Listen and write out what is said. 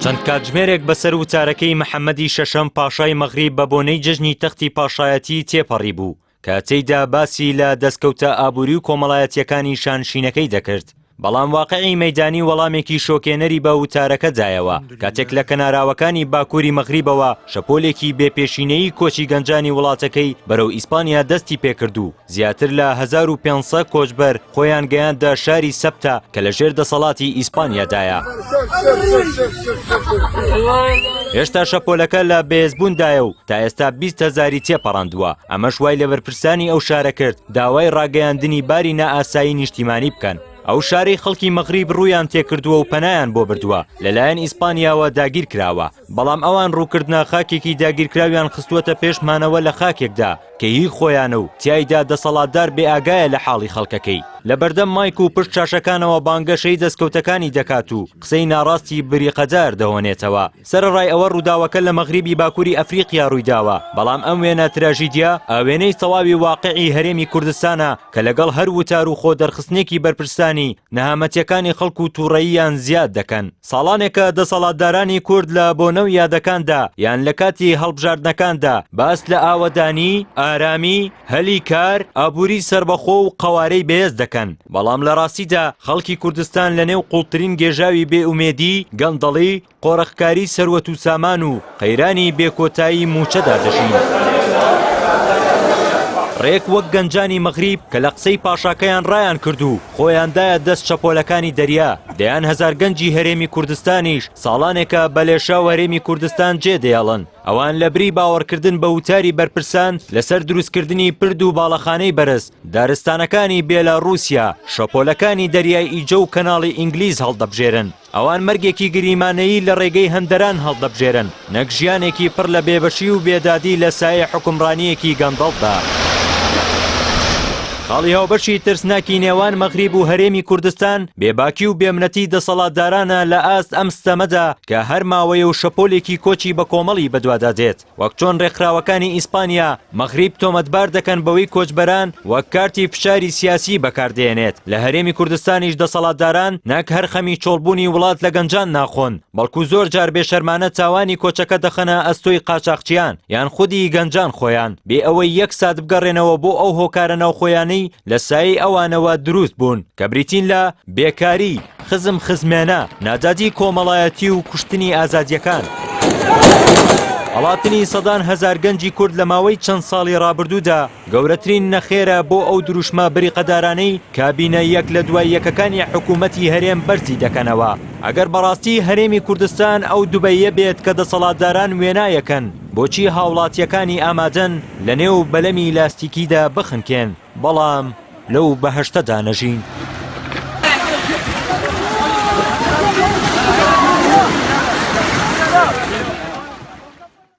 چەند کاتژمێرێک بەسەر وتارەکەی محەممەدی شەشەم پاشای مەغریب بە بۆنەی جەژنی تەختی پاشایەتی تێپەڕی بوو کە تێیدا باسی لە دەستکەوتە ئابووری و کۆمەڵایەتییەکانی شانشینەکەی دەکرد. بەڵام واقعی مەیدانی وەڵامێکی شۆکێنەری بە وتارەکە دایەوە کاتێک لە کەناراوەکانی باکووری مەغریبەوە شەپۆلێکی بێ پێشینەیی کۆچی گەنجانی وڵاتەکەی بەرەو ئیسپانیا دەستی پێکرد و زیاتر لە 1500 کۆچبەر خۆیان گەیاندە شاری سەبتە کە لە ژێر دەسەڵاتی ئیسپانیادایە. هێشتا شەپۆلەکە لە بەهێزبووندایە و تا ئێستا 20 هەزاری تێپەڕاندووە، ئەمەش وای لە بەرپرسانی ئەو شارە کرد داوای ڕاگەیاندنی باری نائاسایی نیشتیمانی بکەن. ئەو شارەی خەڵکی مەغریب ڕوویان تێکردووە و پەنایان بۆ بردووە لەلایەن ئیسپانیاوە داگیرکراوە، بەڵام ئەوان ڕووکردنە خاکێکی داگیرکراویان خستووەتە پێش مانەوە لە خاکێکدا کە هی خۆیانە و تیایدا دەسەڵاتدار بێئاگایە لە حاڵی خەڵکەکەی. لەبەردەم مایک و پشت شاشەکانەوە بانگەشەی دەستکەوتەکانی دەکات و قسەی ناڕاستی بریقەدار دەهۆنێتەوە. سەرەڕای ئەوە ڕووداوەکە لە مەغریبی باکووری ئەفریقیا ڕوویداوە، بەڵام ئەم وێنە تراژیدیا ئاوێنەی تەواوی واقعی هەرێمی کوردستانە کە لەگەڵ هەر وتار و خۆ دەرخستنێکی بەرپرسانی، نەهامەتیەکانی خەڵک و توڕەییان زیاد دەکەن. ساڵانێکە دەسەڵاتدارانی کورد لە بۆنە و یادەکاندا یان لە کاتی هەڵبژاردنەکاندا باس لە ئاوەدانی، ئارامی، هەلی کار، ئابووری سەربەخۆ و قەوارەی بەهێز دەکەن، بەڵام لە ڕاستیدا خەڵکی کوردستان لە نێو قوڵترین گێژاوی بێئومێدی، گەندەڵی، قۆرخکاری سەروەت و سامان و قەیرانی بێکۆتایی مووچەدا دەژین. ڕێک وەک گەنجانی مەغریب کە لە قسەی پاشاکەیان ڕایان کرد و خۆیان دایە دەست شەپۆلەکانی دەریا، دەیان هەزار گەنجی هەرێمی کوردستانیش ساڵانێکە بە لێشاو هەرێمی کوردستان جێدێڵن. ئەوان لەبری باوەڕکردن بە وتاری بەرپرسان لەسەر دروستکردنی پرد و باڵەخانەی بەرز، دارستانەکانی بێلاڕووسیا، شەپۆلەکانی دەریای ئیجە و کەناڵی ئینگلیز هەڵدەبژێرن. ئەوان مەرگێکی گریمانەیی لە ڕێگەی هەندەران هەڵدەبژێرن، نەک ژیانێکی پڕ لە بێبەشی و بێدادی لە سایەی حوکمڕانییەکی گەندەڵدا. خاڵی هاوبەشی ترسناکی نێوان مەغریب و هەرێمی کوردستان، بێباکی و بێمنەتی دەسەڵاتدارانە لە ئاست ئەم ستەمەدا کە هەر ماوەیە و شەپۆلێکی کۆچی بەکۆمەڵی بەدوادا دێت. وەک چۆن رێکخراوەکانی ئیسپانیا مەغریب تۆمەتبار دەکەن بەوەی کۆچبەران وەک کارتی فشاری سیاسی بەکاردێنێت، لە هەرێمی کوردستانیش دەسەڵاتداران نەک هەر خەمی چۆڵبوونی وڵات لە گەنجان ناخۆن، بەڵکو زۆر جار بێشەرمانە تاوانی کۆچەکە دەخەنە ئەستۆی قاچاخچیان یان خودی گەنجان خۆیان، بێ ئەوەی یەک سات بگەڕێنەوە بۆ ئەو هۆکارە ناوخۆیانەی لە سایەی ئەوانەوە دروست بوون کە بریتین لە، بێکاری، خزم خزمێنە، نادادی کۆمەڵایەتی و کوشتنی ئازادییەکان. هەڵاتنی سەدان هەزار گەنجی کورد لە ماوەی چەند ساڵی ڕابردوودا گەورەترین نەخێرە بۆ ئەو دروشمە بریقەدارانەی کابینە یەک لە دوای یەکەکانی حکوومەتی هەرێم بەرزی دەکەنەوە. ئەگەر بەڕاستی هەرێمی کوردستان ئەو دوبەییە بێت کە دەسەڵاتداران وێنایەکەن، بۆچی هاوڵاتییەکانی ئامادەن لەنێو بەلەمی لاستیکیدا بخنکێن؟ بەڵام لەو بەهەشتەدا نەژین.